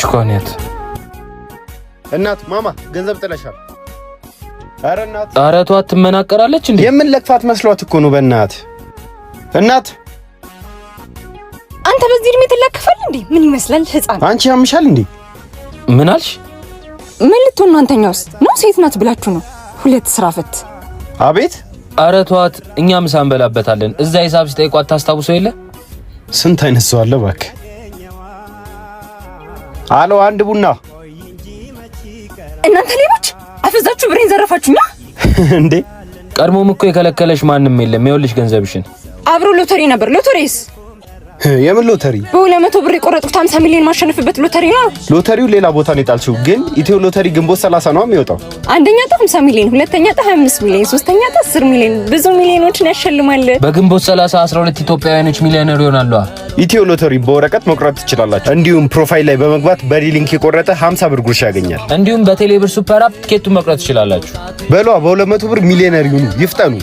ኳንያት። እናት፣ ማማ፣ ገንዘብ ጥለሻል። ኧረ እናት። ኧረ ተዋት፣ ትመናቀራለች እንዴ? የምን ለክፋት መስሏት እኮ ነው። በእናት፣ እናት። አንተ በዚህ እድሜ ትለክፋል እንዴ? ምን ይመስላል ህፃን? አንቺ ያምሻል እንዴ? ምን አልሽ? ምን ልትሆን ነው? አንተኛውስ ነው ሴት ናት ብላችሁ ነው? ሁለት ስራ ፈት። አቤት። ኧረ ተዋት፣ እኛ ምሳ እንበላበታለን። እዛ ሂሳብ ሲጠይቋት ታስታውሰው የለ? ስንት አይነት ሰው አለ እባክህ። አሎ፣ አንድ ቡና። እናንተ ሌቦች፣ አፈዛችሁ ብሬን ዘረፋችሁኛ። እንዴ? ቀድሞም እኮ የከለከለሽ ማንም የለም። ይኸውልሽ ገንዘብሽን። አብሮ ሎተሪ ነበር። ሎተሪስ? የምን ሎተሪ? በ200 ብር የቆረጥኩት 50 ሚሊዮን ማሸነፍበት ሎተሪ ነው። ሎተሪው ሌላ ቦታ ነው የጣልሽው፣ ግን ኢትዮ ሎተሪ ግንቦት 30 ነው የሚወጣው። አንደኛ ዕጣ 50 ሚሊዮን፣ ሁለተኛ ዕጣ 25 ሚሊዮን፣ ሶስተኛ ዕጣ 10 ሚሊዮን፣ ብዙ ሚሊዮኖችን ያሸልማል። በግንቦት 30 12 ኢትዮጵያውያኖች ሚሊዮነር ይሆናሉ። ኢትዮ ሎተሪ በወረቀት መቁረጥ ትችላላችሁ። እንዲሁም profile ላይ በመግባት በዲ link የቆረጠ 50 ብር ጉርሻ ያገኛል። እንዲሁም በቴሌብር super app ትኬቱን መቁረጥ ትችላላችሁ። በሏ፣ በ200 ብር ሚሊዮነር ይሁኑ፣ ይፍጠኑ።